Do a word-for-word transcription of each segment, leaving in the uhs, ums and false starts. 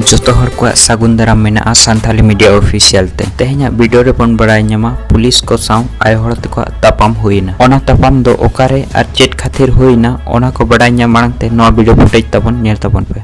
ᱡᱚᱛᱚ ᱦᱚᱲ ᱠᱚᱣᱟᱜ ᱥᱟᱹᱜᱩᱱ ᱫᱟᱨᱟᱢ ᱢᱮᱱᱟᱜᱼᱟ ᱥᱟᱱᱛᱷᱟᱞᱤ ᱢᱤᱰᱤᱭᱟ ᱚᱯᱷᱤᱥᱤᱭᱟᱞ ᱛᱮ᱾ ᱛᱮᱦᱮᱧᱟᱜ ᱵᱷᱤᱰᱤᱭᱳ ᱨᱮᱵᱚᱱ ᱵᱟᱲᱟᱭ ᱧᱟᱢᱟ ᱯᱩᱞᱤᱥ ᱠᱚ ᱥᱟᱶ ᱟᱭᱳ ᱦᱚᱲ ᱛᱟᱠᱚᱣᱟᱜ ᱛᱟᱯᱟᱢ ᱦᱩᱭᱱᱟ᱾ ᱚᱱᱟ ᱛᱟᱯᱟᱢ ᱫᱚ ᱚᱠᱟᱨᱮ ᱟᱨ ᱪᱮᱫ ᱠᱷᱟᱹᱛᱤᱨ ᱦᱩᱭᱱᱟ, ᱚᱱᱟ ᱠᱚ ᱵᱟᱲᱟᱭ ᱧᱟᱢ ᱢᱟᱲᱟᱝ ᱛᱮ ᱱᱚᱣᱟ ᱵᱷᱤᱰᱤᱭᱳ ᱯᱷᱩᱴᱮᱡᱽ ᱛᱟᱵᱚᱱ ᱧᱮᱞ ᱛᱟᱵᱚᱱ ᱯᱮ᱾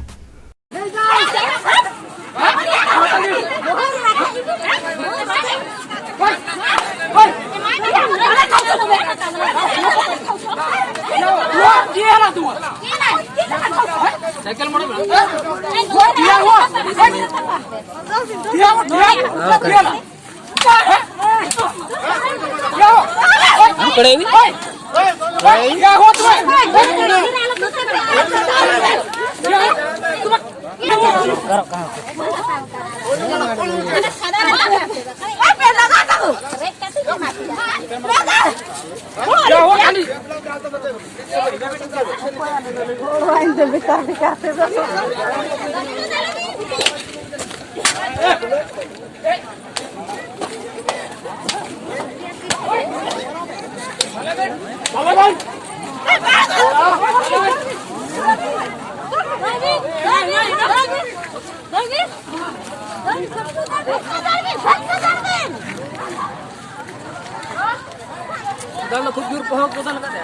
ᱫᱟᱞ ᱫᱚ ᱠᱷᱩᱵ ᱡᱳᱨ ᱯᱚᱦᱚᱠ ᱠᱚ ᱫᱟᱞ ᱠᱟᱫᱟ᱾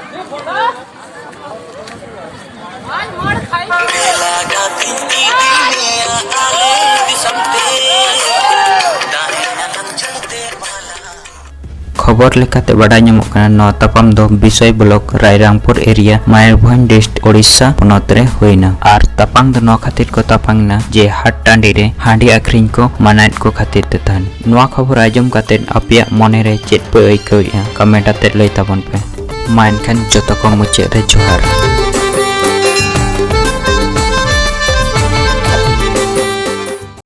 ᱠᱷᱚᱵᱚᱨ ᱞᱮᱠᱟᱛᱮ ᱵᱟᱰᱟᱭ ᱧᱟᱢᱚᱜ ᱠᱟᱱᱟ, ᱱᱚᱣᱟ ᱛᱟᱯᱟᱢ ᱫᱚ ᱵᱤᱥᱚᱭ block Rairangpur area, Mayurbhanj dist, Odisha ᱯᱚᱱᱚᱛ ᱨᱮ ᱦᱩᱭᱱᱟ᱾ ᱟᱨ ᱛᱟᱯᱟᱢ ᱫᱚ ᱱᱚᱣᱟ ᱠᱷᱟᱹᱛᱤᱨ ᱠᱚ ᱛᱟᱯᱟᱢ ᱮᱱᱟ ᱡᱮ ᱦᱟᱴ ᱴᱟᱺᱰᱤ ᱨᱮ ᱦᱟᱺᱰᱤ ᱟᱹᱠᱷᱨᱤᱧ ᱠᱚ ᱢᱟᱱᱟᱭᱮᱫ ᱠᱚ ᱠᱷᱟᱹᱛᱤᱨ ᱛᱮ ᱛᱟᱦᱮᱱ᱾ ᱱᱚᱣᱟ ᱠᱷᱚᱵᱚᱨ ᱟᱸᱡᱚᱢ ᱠᱟᱛᱮ ᱟᱯᱮᱭᱟᱜ ᱢᱚᱱᱮ ᱨᱮ ᱪᱮᱫ ᱯᱮ ᱟᱹᱭᱠᱟᱹᱣᱮᱫᱼᱟ, ᱠᱚᱢᱮᱱᱴ ᱟᱛᱮ ᱞᱟᱹᱭ ᱛᱟᱵᱚᱱ ᱯᱮ᱾ ᱢᱟ ᱮᱱᱠᱷᱟᱱ ᱡᱚᱛᱚ ᱠᱚ ᱢᱩᱪᱟᱹᱫ ᱨᱮ ᱡᱚᱦᱟᱨ᱾